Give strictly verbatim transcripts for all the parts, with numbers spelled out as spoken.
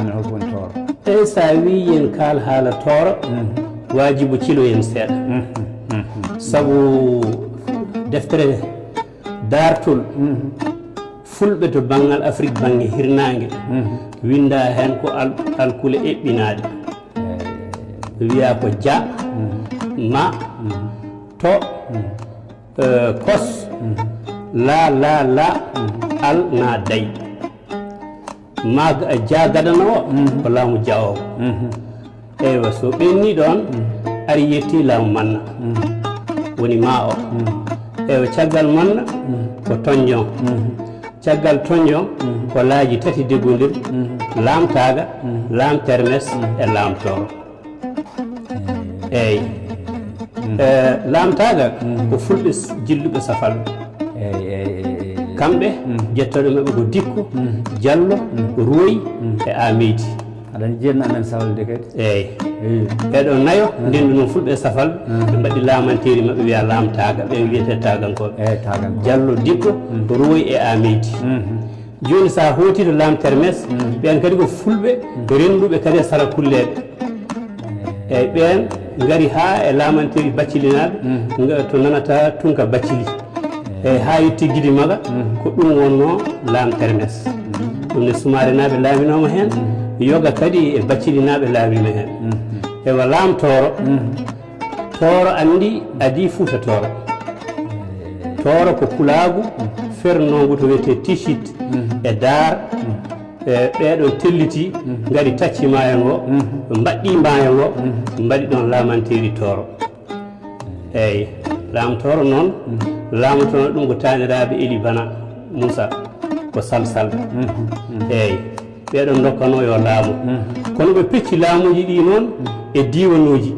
Holko woni Tooro? Eyi, so a wii yen kaal haala Tooro, waajibu ciloyen seeɗa. Sabu deftere daartol Fulɓe to banngal Afrik bannge hirnaange, winndaa heen ko al-, alkule eɓɓinaaɗe. Wiyaa ko ja, ma, to, eh, kos, la, la, la, al, na, day. Ma ga-, ja gadano o, ko laamu ja o. Eywa, so ɓenni ɗoon, ari yetti laamu manna. Woni ma o. Eywa, caggal manna, ko tonjon. Caggal tonjon, ko laaji tati deggondir, laamtaaga, laam termes, e laam tooro. Eyi. Eh, laamtaaga ko fulɓe s-, jilluɓe safalɓe. Eyi, eyi, eyi, eyi. Kamɓe, jettooɗo maɓɓe ko Dikko, Jallo, Ruwoy, e Aameydi. Aɗa anndi jiiɗno amen safalɓe kadi. Eyi. Eyi. Ɓeeɗo nayo, ndendu noon fulɓe e safalɓe, ɓe mbaɗi laamanteeri maɓɓe, wiyaa laamtaaga, ɓe wiyetee taagankooɓe. Eyi, taagankooɓe. Jallo, Dikko, Ruwoy e Aameydi. Jooni, so a hooti to laam termes, ɓeen kadi ko fulɓe rennduɓe kadi e sarakulleeɓe. Eyi, ɓeen ngari haa e laamanteeri Baccilinaaɓe, nga-, to nanata Tunka Baccili. Eyi, haa yetti Gidi Maga, ko ɗum wonnoo laam termes. Ɗum ne Sumaarenaaɓe laaminooma heen, yoga kadi e Baccilinaaɓe laamiima heen. Ewa, laam Tooro, Tooro anndi adii Fuuta Tooro. Tooro ko pulaagu fernoongu to wiyetee Tichit e Daar. E ɓeeɗo telliti, ngari tacci maayo ngo, mbaɗɗi maayo ngo, mbaɗi ɗoon laamanteeri Tooro. Eyi, laam Tooro noon, laamotono ɗum ko taaniraaɓe Eli Bana Muusa, ko Salsalɓe. Eyi. Ɓeeɗo ndokkano yo laamu. Kono ɓe pecci laamuuji ɗi noon e diiwanuuji.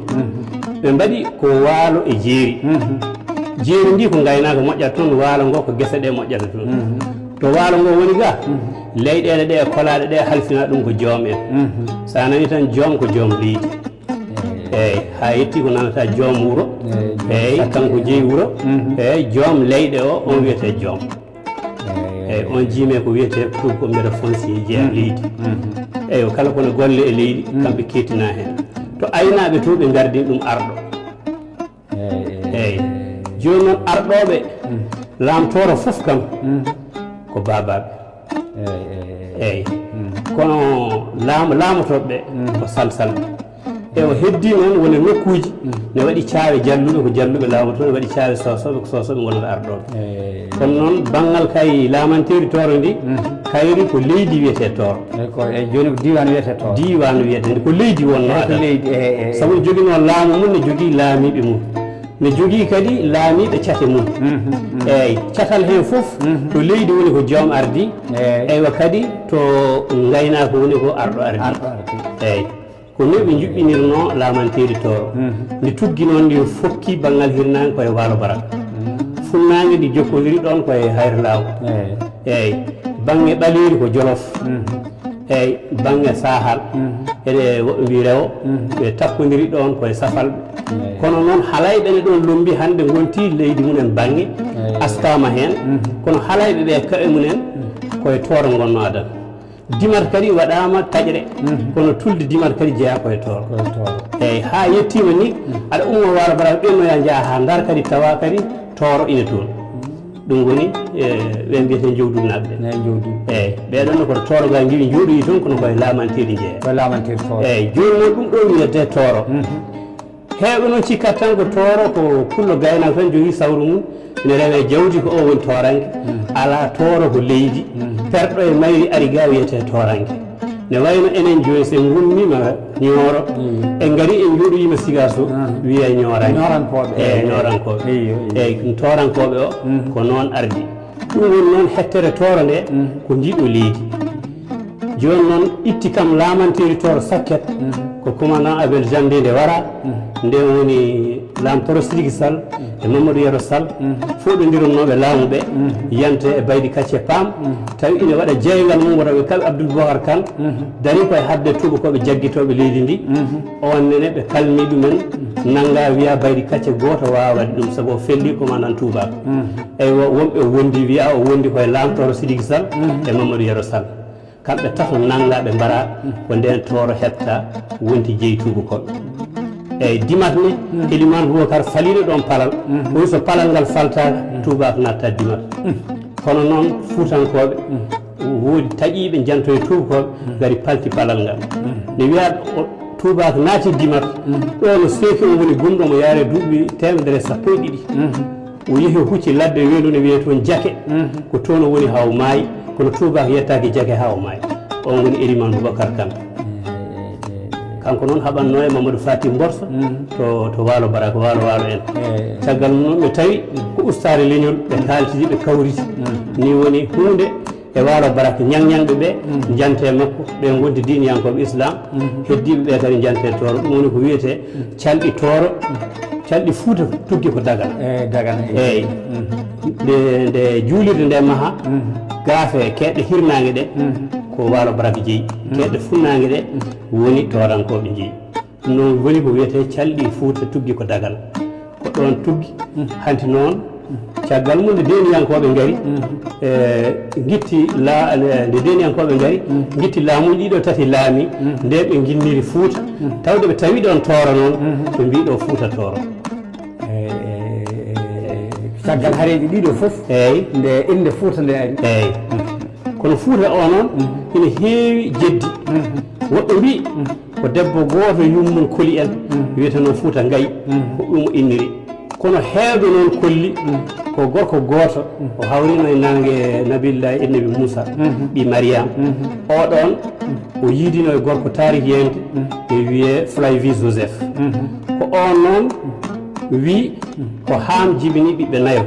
Ɓe mbaɗi ko waalo e jeeri. Jeeri ndi ko ngaynaaka moƴƴata toon, waalo ngo ko gese ɗe moƴƴata toon. To waalo ngo woni ga, leyɗeele ɗe e kolaaɗe ɗe halfina ɗum ko joom en. So a nani tan joom ko joom leydi. Eyi, haa yetti ko nanata joom wuro. Eyi, kanko jeyi wuro. Eyi, joom leyɗe o, on wiyetee joom. Eyi, on jiime ko wiyetee pour ko mbeɗa foncier jeeya leydi. Eyi, kala kono golle e leydi, kamɓe keetina heen. To aynaaɓe to ɓe ngardin ɗum arɗo. Eyi, jooni noon arɗooɓe laam Tooro fof kam ko baabaaɓe. Eyi, kono laam-, laamotooɓe ɓe ko Salsalɓe. E o heddii noon wona nokkuuji ne waɗi caawe jalluɓe, ko jalluɓe laamotoo, ne waɗi caawe soosooɓe, ko soosooɓe ngonata arɗooɓe. Eyi. Kono noon banngal kay laamanteeri Tooro ndi, kayri ko leydi wiyetee Tooro. Eyi, ko, eyi, jooni ko diiwaan wiyetee Tooro. Diiwaan wiyetee ndi ko leydi wonnoo. Eyi, ko adana. Leydi, eyi, eyi. Sabu ne joginoo laamu mum, ne jogii laamiiɓe mum. Ne jogii kadi laamiiɓe cate mum. Eyi, catal heen fof, to leydi woni ko joom ardii. Eyi. Eywa kadi to ngaynaaka woni ko arɗo ardii. Arɗo ardii. Eyi. Ko ni ɓe njuɓɓinirnoo laamanteeri Tooro. Ndi tuggi noon, ndi fokki banngal hirnaange ko e Waalo Barak. Funnaange ndi jokkondiri ɗoon ko e Hayre Laaw. Eyi. Eyi, bannge ɓaleeri ko Jolof. Eyi, bannge Saahal, eɗe woɓɓe mbii rewo, ɓe takkondiri ɗoon ko e Safalɓe. Eyi. Kono noon halayɓe ne ɗoon lombi hannde ngonti leydi mum en bannge, askaama heen. Kono halayɓe ɓe kaɓe mum en ko e Tooro ngonnoo adana. Dimat kadi waɗaama taƴre, kono tulde Dimat kadi jeyaa ko e Tooro. Ko e Tooro. Eyi, haa yettiima ni, aɗa ummo Waalo Barak ɓennoya njaha haa Ndar kadi tawa kadi Tooro ina toon. Ɗum woni, e, ɓe mbiyetee Jowdulnaaɓe ɓe. Eyi, Jowdul. Eyi, ɓeeɗoon ne koto Tooro ga ngiwi njooɗoyi toon, kono koye laamanteeri njeeya. Koye laamanteeri Tooro. Eyi, jooni noon ɗum ɗo wiyetee Tooro. Heewɓe noon cikkat tan ko Tooro ko pullo gaynaako tan jogii sawru mum, ene rewa e jawdi ko o woni tooranke. Alaa, Tooro ko leydi, perɗo e mayri ari ga wiyetee tooranke. Ne wayno enen jooni so en ngummiima Ñooro, en ngari en njooɗoyiima Sigaso, wiyee Ñooranke. Ñoorankooɓe. Eyi, Ñoorankooɓe. Eyi, eyi. Eyi, ɗum toorankooɓe o, ko noon ardi. Ɗum woni noon hettere Tooro nde, ko ndiɗo leydi. Jooni noon itti kam laamanteeri Tooro sakket, ko commandant Abel Jandé nde wara, nde woni laam Tooro Sidiki Sall e Mamadou Yero Sall, foɗondirnooɓe laamu ɓe, yante e Baydi Kacce Paam, tawi ina waɗa jeeyngal mum, wota ɓe kaɓe Abdoul Boubacar Kane, dari koye haɓde tuubakooɓe jaggitooɓe leydi ndi, oon nene ɓe kalmi ɗumen, nannga wiya Baydi Kacce gooto waawaa waɗde ɗum, sabu o felli commandant tuubaako. Eywa, wonɓe wondi wiya o wondi koye laam Tooro Sidiki Sall e Mamadou Yero Sall. Kamɓe tato nanngaa ɓe mbaraa, ko ndeen Tooro heɓta wonti jeyi tuubakooɓe. Eeyi, Dimat ne, Elimaan Bubakar faliino ɗoon palal. Kono so palal ngal faltaaka, tuubaako naattaa Dimat. Kono noon, Fuutankooɓe, woodi taƴiiɓe njanto e tuubakooɓe, ngari palti palal ngal. Ne wiyaa o tuubaako naati Dimat, ɗo no seeki on woni gumɗo mo yaare duuɓi teemedere e sappo e ɗiɗi. O yehi o hucci ladde weendu ne wiyee toon Jake. Ko toon o woni haa o maayi, kono tuubaako yettaaki Jake haa o maayi. On woni Elimaan Bubakar Kan. Kanko noon haɓannoo e Mamadou Fati Mborso to, to Waalo Barak, Waalo Waalo en. Caggal mum noon ɓe tawi ko ustaare leñol, ɓe kaaltidi, ɓe kawriti. Ni woni huunde e Waalo Barak, ñaŋ-ñaŋɓe ɓe njante e makko, ɓe wonti diiniyankooɓe Islam, heddiiɓe ɓe kadi njante e Tooro. Ɗum woni ko wiyetee calɗi Tooro, calɗi Fuuta tuggi ko Dagana. Eeyi, Dagana, eeyi. Eeyi. Nde, nde juulirde nde maha, gaafe keeɗɗe hirnaange ɗe, ko Waalo Barak jeyi. Keeɗɗe funnaange ɗe woni Toorankooɓe njeyi. Ɗum noon woni ko wiyetee calɗi Fuuta tuggi ko Dagana. Ko ɗoon tuggi. Hanti noon, caggal mum nde deeniyankooɓe ngari, e, ngitti la-, nde deeniyankooɓe ngari, ngitti laamuuji ɗiɗo tati laami, nde ɓe nginniri Fuuta, tawde ɓe tawi ɗoon Tooro noon, ɓe mbii ɗo Fuuta Tooro. Eeyi, eeyi, eeyi, eeyi. Caggal hareeji ɗiɗo fof, eeyi, nde innde Fuuta nde ari. Eeyi. Kono Fuuta o noon, ina heewi jeddi. Woɓɓe mbii, ko debbo gooto yummum koli en, wiyetenoo Fuuta Ngayi, ko ɗum o inniri. Kono heewɓe noon kolli, ko gorko gooto, o hawriino e naange Nabillahi Annabi Muusa, ɓii Mariyam. O ɗoon, o yiidino e gorko taarikiyeenke, e wiyee Flavie Joseph. Ko oon noon wii, ko Haam jibini ɓiɓɓe nayo.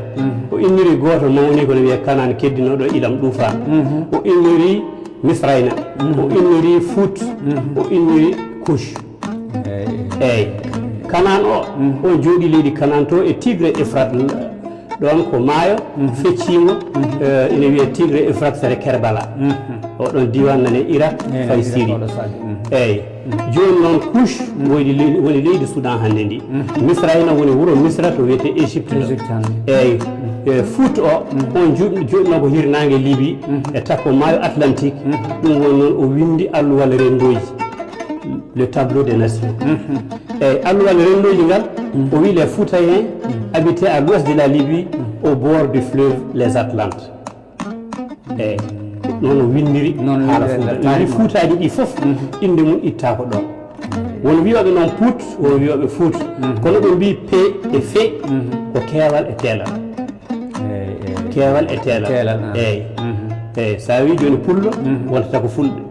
O inniri gooto mawni ko no wiyee Kanaan keddinooɗo ilam Ɗuufaan. O inniri Misrayna. O inniri Fuut. O inniri Kush. Eeyi. Eeyi. Kanaan o, on jooɗii leydi Kanaan to e Tigre Efrat. Ɗoon ko maayo fecciingo, eh, ina wiyee Tigre Efrat sere Kerbala. O ɗoon diiwaan nane Irak, eeyi, fayi Irak Siri. Oɗo sabi. Eeyi. Jooni noon Kush woni leydi, woni leydi Sudan hannde ndi. Misrayna woni wuro Misra to wiyetee Égypte ɗo. Égypte hannde. Eeyi. E Fuut o, on jooɗ-, jooɗinoo ko hirnaange Libi, e takko maayo Atlantique. Ɗum woni noon o winndi alluwal renndooji, le tableau des nations. Eeyi, alluwal renndooji ngal, o wii les Foutaïens habitaient à l'ouest de la Libye, au bord du fleuve les Atlantes. Eeyi, noon o winndiri. Noon haala winndiri Fuuta. Nder taarikh. Fuutaaji ɗi fof, innde mum ittaako ɗoon. Won wiyooɓe noon Puut, won wiyooɓe Fuut. Kono ɓe mbii P e Fe, ko keewal e teelal. Eeyi, eeyi. Keewal e teelal. Teelal, ah. Eeyi. Eeyi, so a wii jooni Pullo, wontata ko Fulɓe.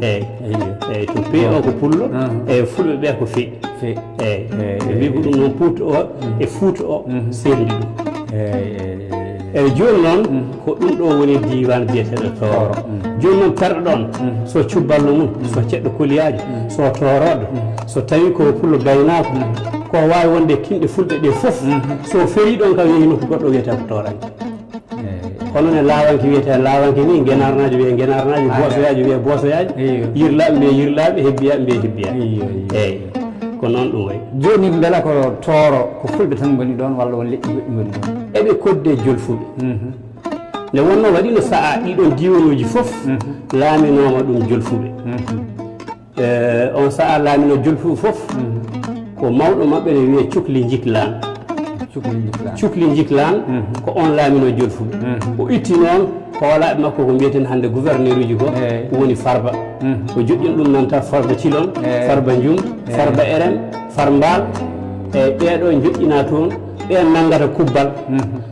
Eeyi. Eeyi. Eeyi, to P o ko Pullo, eeyi, Fulɓe ɓe ko Fe. Fe. Eeyi. Eeyi, ɓe mbii ko ɗum noon Puut o e Fuut o seerndi ɗum. Eeyi, eeyi, eeyi. Eeyi, jooni noon, ko ɗum ɗo woni diiwaan biyeteeɗo Tooro. Tooro. Jooni noon, perɗo ɗoon, so cubballo mum, so ceɗɗo koliyaajo, so toorooɗo, so tawi ko pullo gaynaako, ko waawi wonde kinɗe Fulɓe ɗe fof, so ferii ɗoon kam yehi nokku goɗɗo wiyetee ko Tooranke. Eeyi. Kono ne laawanke wiyetee laawanke ni, ngenaarnaajo wiyee ngenaarnaajo, boosoyaajo wiyee boosoyaajo, eeyi, yirlaaɓe mbiyee yirlaaɓe, hebbiyaaɓe mbiyee hebbiyaaɓe. Eeyi, eeyi. Eeyi. Ko noon ɗum wayi. Jooni mbela ko Tooro, ko Fulɓe tan ngoni ɗoon walla won leƴƴi goɗɗi ngoni ɗoon? Eɓe koddi e Jolfuɓe. Nde wonnoo waɗiino sahaa ɗiɗon diiwanuuji fof, laaminooma ɗum Jolfuɓe. Eh, on sahaa laamino Jolfuɓe fof, ko mawɗo maɓɓe ne wiyee Cukli Njiklaan. Cukli Njiklaan. Cukli Njiklaan, ko on laamino Jolfuɓe. O itti noon hoolaaɓe makko ko mbiyeten hannde gouverneur uji ko, eeyi, woni Farba. O joƴƴini ɗum noon tan Farba Cilon, eeyi, Farba Njum, eeyi, Farba Eren, Farmbaal. Eeyi, ɓeeɗo joƴƴinaa toon, ɓeen nanngata kubbal.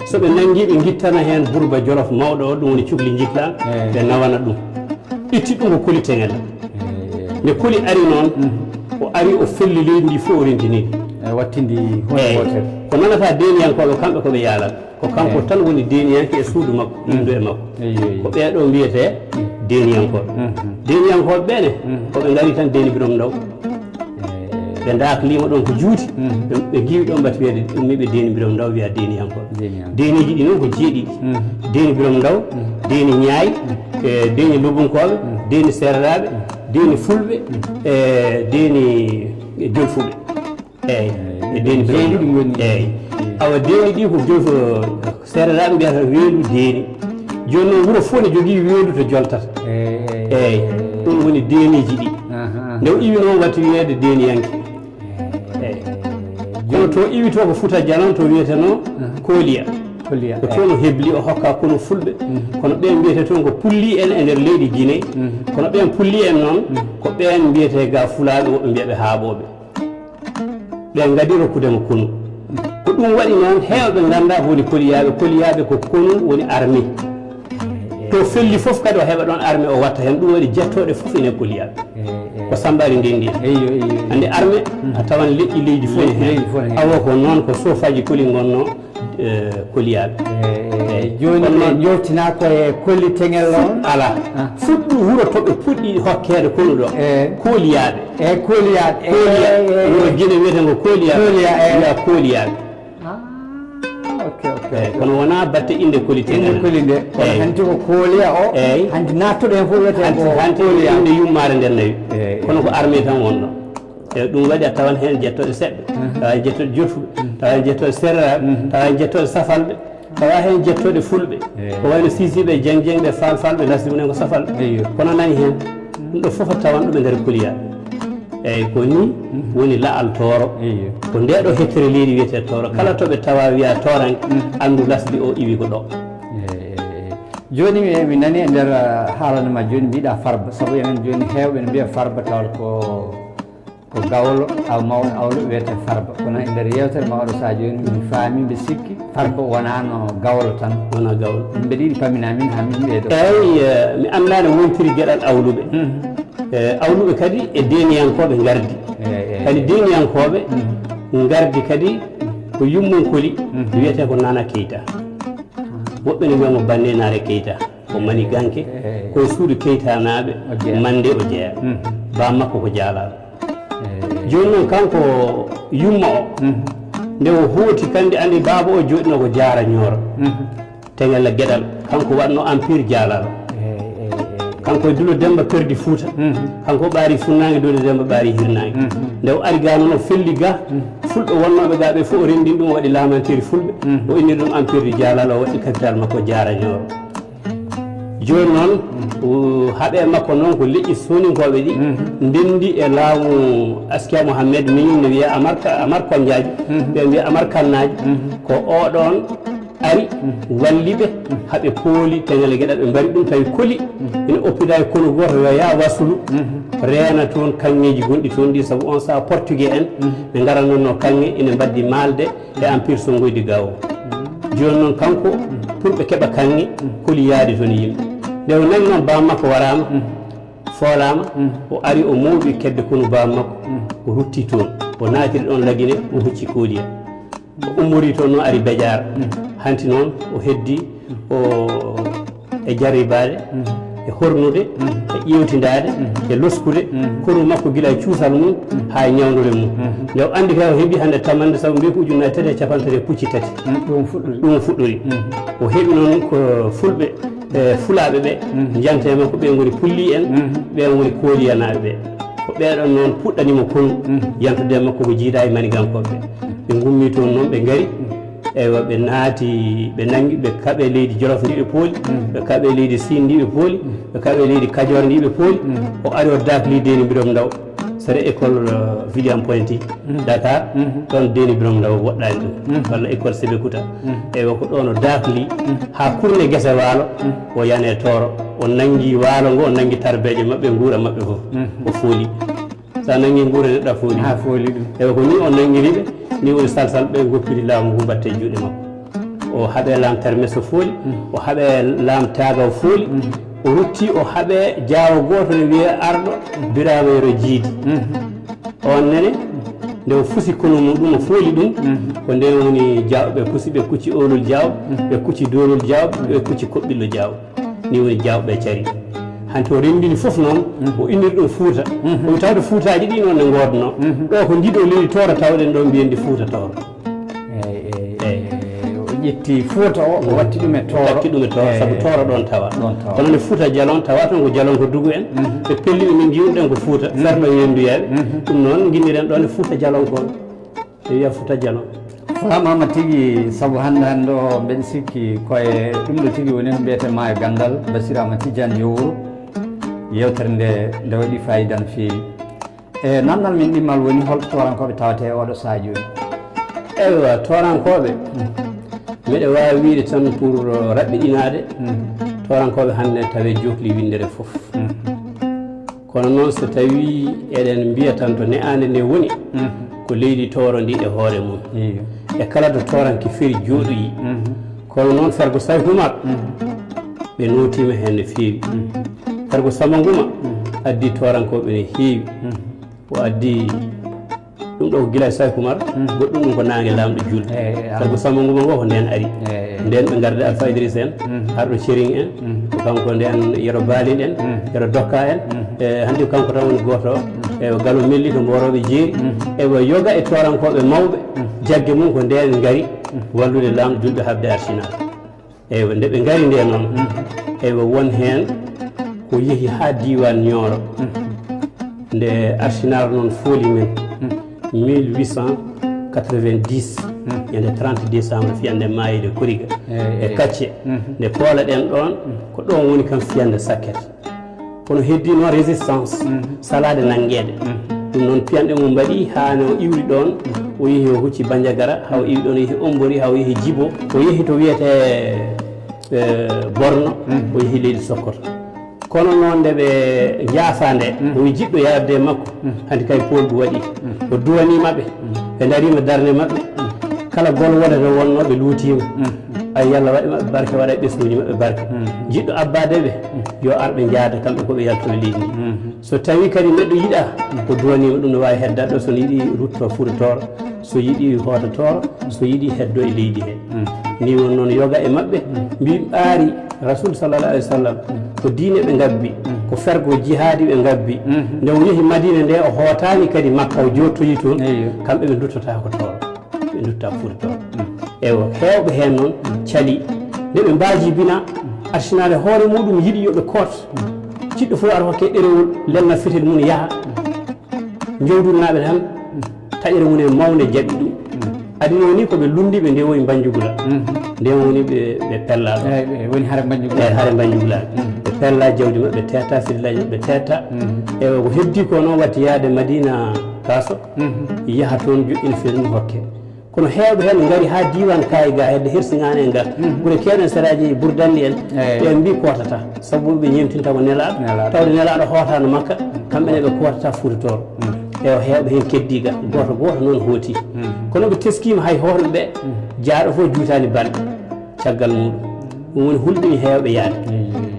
So ɓe nanngii, ɓe ngittana heen Burba Jolof mawɗo o, ɗum woni Cukli Njiklaan, eeyi, ɓe nawana ɗum. Itti ɗum ko Koli Teŋel. Eeyi. Nde Koli ari noon, o ari o felli leydi ndi fof o rentini ndi. E wattindi huunde wootere. Ko nanataa deeniyankooɓe kamɓe ko ɓe yaalata. Ko kanko tan woni deeniyanke e suudu makko, inndo e makko. Eeyi, eeyi. Ko ɓeeɗo mbiyetee deeniyankooɓe. Deeniyankooɓe ɓee ne, ko ɓe ngari tan Deeni Birom Ndaw. Ɓe ndaakliima ɗoon ko juuti, ɓe, ɓe ngiwi ɗoon mbati wiyeede ɗum mi ɓe Deeni Birom Ndaw wiyaa deeniyankooɓe. Deeniyankooɓe. Deeniji ɗi noon ko jeeɗiɗi. Deeni Birom Ndaw, Deeni Ñaay, e Deeni Lobunkooɓe, Deeni Seereraaɓe, Deeni Fulɓe, e Deeni Jolfuɓe. Eeyi, e Deeni Birom Ndaw. Jeeɗiɗi ngoni. Eeyi. Awa Deeni ɗi ko Jolfu, Seereraaɓe mbiyata weelu Deeni. Jooni noon, wuro fof ne jogii weendu to joltata. Eey, eey. Eey, ɗum woni deeniiji ɗi. Aha, aha. Nde o iwi noon, watti wiyeede deeniyanke. Eey. Kono to iwi to ko Fuuta Jalon, to wiyetenoo Kooliya. Kooliya, ko toon o hebli, o hokka konu fulɓe. Mhm. Kono ɓeen mbiyetee toon ko pulli en e nder leydi Guinée. Mhm. Kono ɓeen pulli en noon, ko ɓeen mbiyetee ga fulaaɓe, woɓɓe mbiya ɓe haaɓooɓe. Ɓe ngadi rokkude mo konu. Ko ɗum waɗi noon, heewɓe nganndaa ko woni koliyaaɓe. Koliyaaɓe ko konu woni armée. To felli fof kadi o heɓa ɗoon armée o watta heen. Ɗum waɗi jettooɗe fof ene koliyaaɓe. Ko Samba Ari ndenndi en. Eyo, eyo, eyo. Hannde armée a tawan leƴƴi leydi fof ne heen. Leydi fof ne heen. Awo ko noon ko soofaaji koli ngonnoo, eh, koliyaaɓe. Eyi, eyi. Eyi. Jooni ɓe njowtinaa ko e koli teŋel on? Alaa. Ah. Fuɗɗu wuro to ɓe puɗɗi hokkeede konu ɗo. Eyi. Koliyaaɓe. Eyi, koliyaaɓe. Koliya. Eyi, eyi, eyi. Wuro Gine wiyetee ngo Koliya. Koliya, eyi. Wiya koliyaaɓe. Ah, ok, ok, ok. Eyi, kono wonaa batte innde koli teŋel. Innde koli nde. Kono hanti ko koliya o. Eyi. Hanti naattuɗo heen fof wiyetee ko koliya. Hanti, hanti innde yummaare nder nawi. Eyi, eyi. Kono ko armée tan wonno. E ɗum waɗi a tawan heen jettooɗe seɓɓe, tawa heen jettooɗe jolfuɓe, tawa heen jettooɗe sereraaɓe, tawa heen jettooɗe safalɓe, tawa heen jettooɗe fulɓe. Eey. Ko wayno Siisiiɓe, Jeŋ Jeŋɓe, Faal Faalɓe, lasli mumen ko safalɓe. Eeyyo. Kono nani heen, ɗum ɗo fof a tawan ɗum e nder kuliya. Eey, ko nii woni la'al Tooro. Eeyyo. Ko ndee ɗo hettere leydi wiyetee Tooro. Kala to ɓe tawa wiya Tooranke, anndu lasli o iwi ko ɗo. Eey, eey, eey. Jooni mi, mi nani e nder, ah, haalande ma jooni mbiɗa Farba, sabu enen jooni heewɓe ne mbiya Farba tawa ko Ko gawlo, aw mawɗo awlo wiyetee Farba. Kono e nder yeewtere ma oɗo sahaa jooni, mi faami, mbe sikki Farba wonaano gawlo tan. Wonaa gawlo. Mbeɗa yiɗi pamminaa min haa min ɓeydo. Eey, eh, mi anndaa no wontiri geɗal awluɓe. Mhm. Eh, awluɓe kadi e deeniyankooɓe ngardi. Eey, eey. Kadi deeniyankooɓe ngardi kadi ko yummum koli, wiyetee ko Nana Keita. Woɓɓe ne mbiya mo Banne Naare Keita, ko Maniganke, eey, ko e suudu Keytanaaɓe, o jeyaa. Mande o jeyaa. Mhm. Baam makko ko Jaalaaɗo. Eey. Jooni noon, kanko yumma o, mhm, nde o hooti, kandi andi baaba o jooɗino ko Jaara Ñooro. Mhm. Teŋel e Geɗal, kanko waɗno empire Jaalaaɗo. Eey, eey, eey. Kanko e Dulo Demmba perdi Fuuta, mhm, kanko ɓaari funnaange, Dulo Demmba ɓaari hirnaange. Mhm. Nde o ari ga noon, o felli ga, mhm, fulɓe wonnooɓe ga ɓe fof o renndini ɗum, o waɗi laamanteeri fulɓe, mhm, o inni ɗum empire du Jaalal, o waɗi capital makko Jaara Ñooro. Jooni noon, mhm, o haɓe makko noon ko leƴƴi soninkooɓe ɗi, mhm, ndenndi e laamu Askia Mohamed, minen ne wiya Amar Ka-, Amar Konjaaji, mhm, ɓe mbiya Amar Kannaaji, mhm, ko oɗon ari, mhm, walli ɓe, mhm, haɓe pooli Teŋel e Geɗal, ɓe mbari ɗum tawi koli, mhm, ina oppida e konu gooto, yo yaa Wasulu, mhm, reena toon kaŋŋeeji gonɗi toon ɗi, sabu on sahaa portugais en, mhm, ɓe ngarannono kaŋŋe, ina mbaddi maalde e empire Sonngoydi Gaawo. Mhm. Jooni noon kanko, mhm, pour ɓe keɓa kaŋŋe, mhm, koli yaade toon e yimɓe. Nde o nani noon baam makko waraama, mhm, foolaama, mhm, o ari o mooɓi kedde konu baam makko, mhm, o rutti toon, o naatiri ɗoon Lagine, o hucci Kooliya. O ummorii toon noon ari Bejaar. Mhm. Hanti noon o heddii o e jarribaade, mhm, e hornude, mhm, e ƴeewtindaade, mhm, e loskude, mhm, konu makko gila e cuusal mum, mhm, haa e ñawndule mum. Mhm. Nde o anndi kay o heɓii hannde tamannde, sabu mbiyi ko ujunnaji tati e capanɗe tati e pucci tati. Mhm, ɗum fuɗɗori. Ɗum fuɗɗori. Mhm. O heɓi noon ko fulɓe, e fulaaɓe ɓe, mhm, njanta e makko, ɓe ngoni pulli en, mhm, ɓe ngoni kooliyanaaɓe ɓe. Ko ɓeeɗon noon puɗɗanii mo konu, mhm, yantude e makko ko jiidaa e manigankooɓe ɓe. Ɓe ngummii toon noon, ɓe ngari. Mhm. Eywa, ɓe naati, ɓe nanngi, ɓe kaɓe leydi Jolof ndi ɓe pooli, mhm, ɓe kaɓe leydi Siin ndi ɓe pooli, mhm, ɓe kaɓe leydi Kajoor ndi ɓe pooli. Mhm. O ari o daakli Deeni Birom Ndaw, sere école, euh, William Pointy, mhm, Dakar, mhm, ɗoon Deeni Birom Ndaw woɗɗaani ɗum, mhm, walla école Sébékouta. Mhm. Eywa, ko ɗoon o daakli, mhm, haa kurne Gese Waalo, mhm, o yani e Tooro, o nanngi waalo ngo, o nanngi tarbeeje maɓɓe, nguura maɓɓe fof, mhm, o fooli. So a nanngii nguura neɗɗo a fooli. Haa fooli ɗum. Ewa, ko nii o nanngiri ɓe, nii woni salsal ɓe ngoppiri laamu ngu mbaɗte e juuɗe makko. O haɓe laam Termes o fooli, mm, o haɓe laam Taaga o fooli, mm, o rutti o haɓe jaawo gooto ne wiyee Arɗo, mm, Biraama Yero Jiidi. Mm. Oon nene, nde o fusi konu mum ɗum, o fooli ɗum, mm, ko ndeen woni Jaaw, ɓe pusi, ɓe kucci Oolol Jaaw, mm, ɓe kucci Doolol Jaaw, ɓe kucci Koɓɓillo Jaaw. Ni woni Jaaɓe cari. Hanti o renndini fof noon, mhm, o inniri ɗum Fuuta. Mhm. O wi tawde Fuutaaji ɗi noon ne ngoodnoo. Mhm. Ɗo ko ndiɗo leydi Tooro tawɗen ɗo, mbiyen ndi Fuuta Tooro. Eey, eey, eey. O ƴetti Fuuta o, o, mhm, watti ɗum e Tooro. O watti ɗum e Tooro, eey, sabu Tooro ɗoon tawa. Ɗoon tawa. Kono ne Fuuta Jalon tawa toon ko Jalon ko Dugu en. Mhm. Ɓe pelli ɓe min njiwɗen ko Fuuta, mhm, ferɓe wenduyaaɓe. Mhm. Ɗum noon nginndiren ɗoon e Fuuta Jalon ko. Ɓe wiya Fuuta Jalon. Faamaama tigi, sabu hannde hannde o mbeɗa sikki ko e ɗum ɗo tigi woni ko mbiyetee Maayo Ganndal, Basiir Ahmad Tijaan Yowru. Yeewtere nde, nde waɗi faayiida no feewi. E naamnal men ɗimmal woni holto toorankooɓe tawetee e oɗo sahaa jooni? Eywa, toorankooɓe, miɗa waawi wiyde tan pour raɓɓiɗinaade, toorankooɓe hannde tawee jookli winndere fof. Kono noon, so tawii eɗen mbiya tan to ne'aande nde woni, ko leydi Tooro ndi e hoore mum, e kala to tooranke feri jooɗoyi. Kono noon, Fergo Saykumar, ɓe nootiima heen no feewi. Fergo Samba Nguma addi toorankooɓe no heewi. O addi ɗum ɗo ko gila e Saykumar, goɗɗum ɗum ko naange laamɗo juulɓe. Sabu Samba Nguma ngo ko ndeen ari. Ndeen ɓe ngarde Alpha Idriss en, arɗo Cering en, ko kanko ndeen Yero Baalin en, Yero Dokka en. E hannde ko kanko tan woni gooto o. E o Galo Melli to Mboorooɓe Jeeri. E o yoga e toorankooɓe mawɓe, jagge mum ko ndeen ngari wallude laamɗo juulɓe haɓde Arsenal. Eywa, nde ɓe ngari nde noon, eywa, won heen ko yehi haa diiwaan Nioro. Nde Arsenal noon fooli men, mille huit cent quatre-vingt-dix, ñande trente décembre, fiyannde maayde Koriga e Kacce. Nde poolaɗen ɗoon, ko ɗoon woni kam fiyannde sakket. Kono heddii noon résistance, salaade nanngeede. Ɗum noon, piyanɗe mum mbaɗi haa no iwri ɗoon, o yehi o hucci Bandiagara, haa o iwi ɗoon, o yehi Ombori, haa o yehi Jibo, o yehi to wiyetee, eh, Borno, o yehi leydi Sokoto. Kono noon, nde ɓe njaafa nde, o wi jiɗɗo yaarde e makko, hanti kay poolgu waɗi. O duwaniima ɓe, ɓe ndariima darnde maɓɓe. Kala gol wonata wonnoo, ɓe luutiima. Ay, Yalla waɗa maɓɓe barke, waɗa ɓesnguuji maɓɓe barke. Jiɗɗo abbaade ɓe, yo ar ɓe njaada kamɓe ko ɓe yaltoo e leydi ndi. So tawii kadi neɗɗo yiɗaa, ko duwaniima ɗum no waawi heddaade ɗo, so no yiɗi rutto Fuuta Tooro, so yiɗi hoota Tooro, so yiɗi heddo e leydi he. Ni won noon yoga e maɓɓe, mbi ɓaari Rasul sallallahu alaihi wasallam, ko diine ɓe ngabbi, ko fergo jihaadi ɓe ngabbi. Nde o yehi Madina nde, o hootaani kadi Makka, o jottoyi toon, kamɓe ɓe nduttotaako Tooro. Ɓe ndutta Fuuta Tooro. Eywa, heewɓe heen noon cali. Nde ɓe mbaaji bina, Arsenal e hoore muɗum yiɗi yo ɓe koot. Jiɗɗo fof ara hokke ɗerewol, lelna fetel mum yaha. Jowdurnaaɓe tan, taƴere mum e mawnde jaɓi ɗum. Aduna o ni ko ɓe lunndi, ɓe ndewoyi Mbanjugula. Nde woni ɓe, ɓe pella ɗo. Eyi, ɓe woni hare Mbanjugula. Eyi, hare Mbanjugula. Ɓe pella jawdi maɓɓe, ɓe teeta, fillaji maɓɓe, ɓe teeta. Eywa, ko heddi ko noon watti yaade Madina Kaso, yaha toon joƴƴina feere mum hokke. Kono heewɓe heen ngari haa diiwaan Kaayi ga, hedde Hersiŋaane en ga, gure keewɗe en seraaji Burdanli en, ɓe mbi kootata, sabu ɓe ñeemtinta ko nelaaɗo, tawde nelaaɗo hootaano Makka, kamɓe ne ɓe kootata Fuuta Tooro. Ewa, heewɓe heen keddii ga, gooto gooto noon hooti. Kono ɓe teskiima hay hootɓe ɓe, jaaɗo fof juutaani balɗe. Caggal muɗum. Ɗum woni hulɓini heewɓe yaade.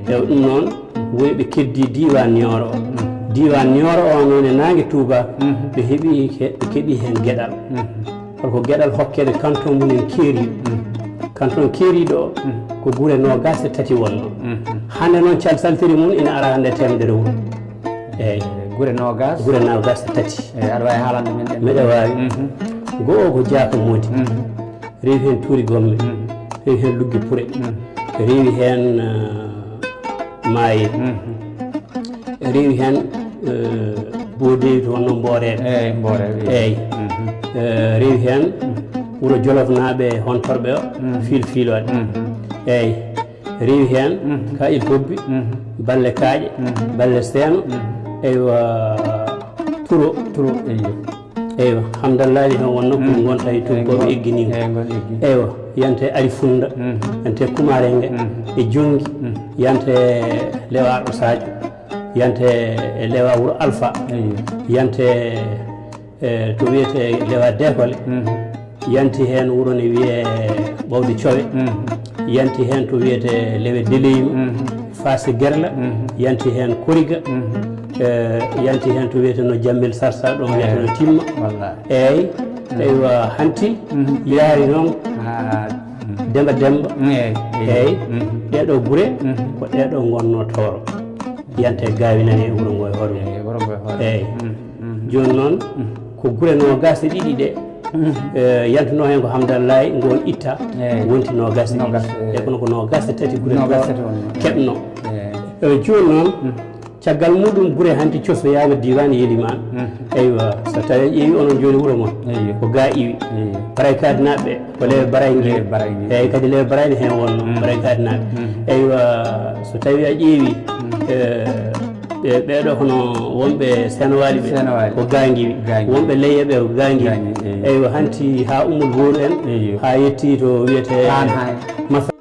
Ewa, ɗum noon woni ɓe keddii diiwaan Nioro o. Diiwaan Nioro o noon e naange Tuuba, ɓe heɓi he-, ɓe keɓi heen geɗal. Kono ko geɗal hokkeede kanton mum en keeriiɗo. Kanton keeriiɗo o, ko gure noogaas e tati wonnoo. Hannde noon cal saltiri mum ina ara hannde e teemedere wuro. Eeyi. Gure noogaas? Gure noogaas e tati. Eeyi, aɗa waawi haalande min ɗen? Miɗa waawi. Go'o ko Jaaka Moodi. Rewi heen Tuuri Gomme, rewi heen Lugge Pure, rewi heen, eh, Maaye, rewi heen, eh, Bodewi to wonno Mbooreeɓe. Eeyi, Mbooreeɓe, eeyi. Eeyi. Eh, rewi heen wuro Jolofnaaɓe hontorɓe o, Fiil Fiilooɗe. Eeyi. Rewi heen Kaƴel Pobbi, Balle Kaaƴe, Balle Seeno, eywa, Turo. Turo, eyyo. Eywa, Hamdallahi heen wonnoo ko ngonta e tuubakooɓe egginiiɓe. Eeyi, ngon eggi. Eywa, yante Ari Funda, yante Kumarenge, e Jonngi, yante Lewa Arɗo Sadio, yante e Lewa Wuro Alfa, eyyo, yante e to wiyetee Lewa Dekole, yanti heen wuro ne wiyee Ɓawde Cowe, yanti heen to wiyetee Lewe Deleyma, Faase Gerla, yanti heen Koriga, eh, yanti heen to wiyetee no Jammel Sarsa, ɗo wiyetee no Timma. Wallaahi. Eeyi, eywa, hanti yaari noon Demba Demba. Eeyi, eeyi. Eeyi, ɗee ɗoo gure, ko ɗee ɗoo ngonnoo Tooro. Yante Gaawi nani e wuro ngo e hoore mum. Eeyi, wuro ngo e hoore mum. Eeyi. Jooni noon, ko gure noogaas e ɗiɗi ɗe, eh, yantunoo heen ko Hamdallahi, ngoon itta, wonti noogaas e ɗiɗi. Noogaas, eeyi. Eeyi, kono ko noogaas e tati gure Tooro keɓnoo. Eeyi. Eeyi, jooni noon, Caggal muɗum, gure hanti cosoyaama diiwaan Yelimaan. Eywa, so tawii a ƴeewi onon jooni wuro mon, ko ga iwi. Baraykaadinaaɓe ɓe, ko Lewe Baray ngiwi. Eywa, kadi Lewe Baray ne heen wonno, Baraykaadinaaɓe. Eywa, so tawii a ƴeewi, eh, ɓe, ɓeeɗo hono wonɓe Seenowaali ɓe, ko ga ngiwi. Wonɓe Leyye ɓe, ko ga ngiwi. Eywa, hanti haa Ummul Booru en, haa yetti to wiyetee Masa.